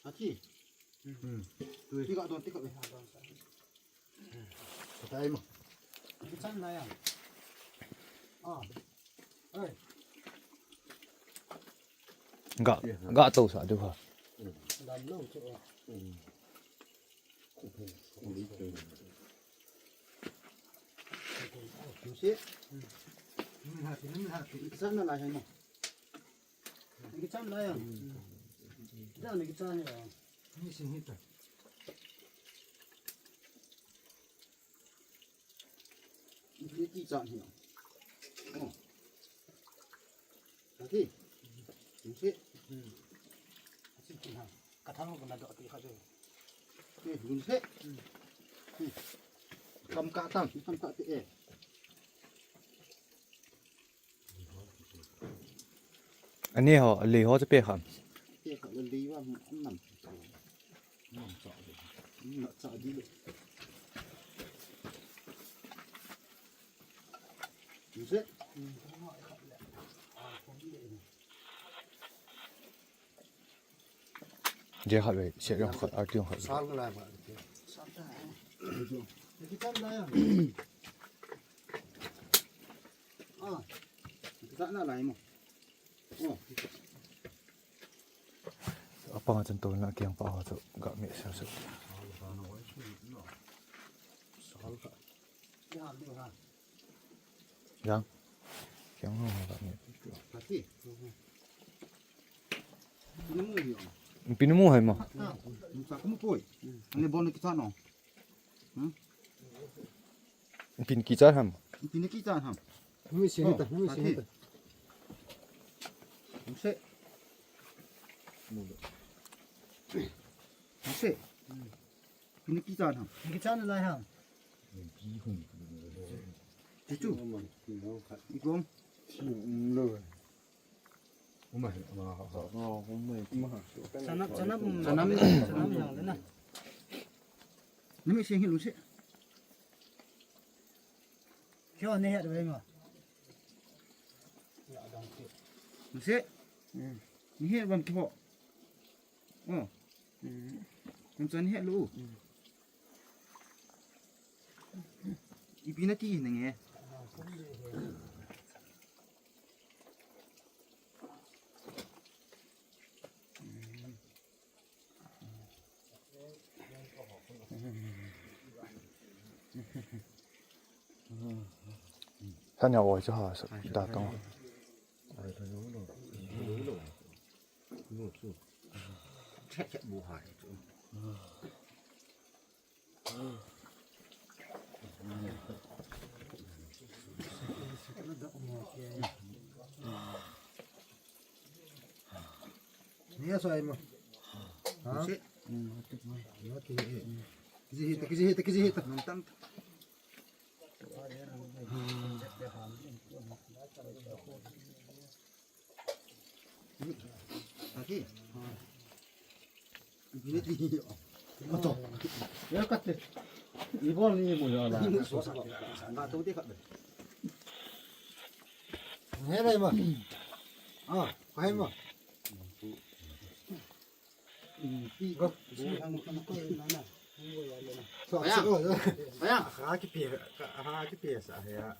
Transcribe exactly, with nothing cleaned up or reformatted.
Aki. Hmm. Tui. Tiga don, tiga don. Katai mo. Kichan na yan. Ah. Oi. Ga, ga to sa du ha. Dam lo chu. Nusi. Nimi hati, nimi hati. Kichan na lai hai mo. Kichan na yan. Kichan na, kichan na yan. Ni sin hita. Ni kichan hi. Oh. Hati. Nusi. Asin kin ha. Kathang ko na do ti kha je. Eh, nusi. Kam ka tang, kam ka ti eh. Ani ho, ali ho chu pe kham. Pe kha le li wa nam. Nam cha di. Nam cha di le. Nusi. Dia khat ve, siat jong khat, arti jong khat. Sang lai ba. Sang ta. Ki tan lai. Ah. Ki tan lai mo. Oh. Apang chan tol na kiang pa ho chu ga me sa su. Sang ta. Yang. Kiang ho ga me. Pati. Pinu mu hai ma. Sa kamu poi. Ani bon kita no. Hmm? Pin kicha ham. Pin kicha ham. Mu si ta, mu si ta. Mu se. Mu se. Pin kicha ham. Kicha na lai ham. Tichu. Igom. Sanap, sanap, sanap yang le na. Nimi sing hilu se. Kyo ne het ve ma. Mu se. Ni het bam kyo. Oh. Kun chan het lu. Ipi na ti nge. Sanya oi chu ha, da tong. Ni ya sai mo. Ha? Mati. Kiji hita, kiji hita, kiji hita. Aki. Ato. Ya kate. Ibon ni mo ya la. Nga to de ka. He lai ma. Ah, hai ma. Go. Aya. Aya. Ha ki pi, ha ki pi sa ya.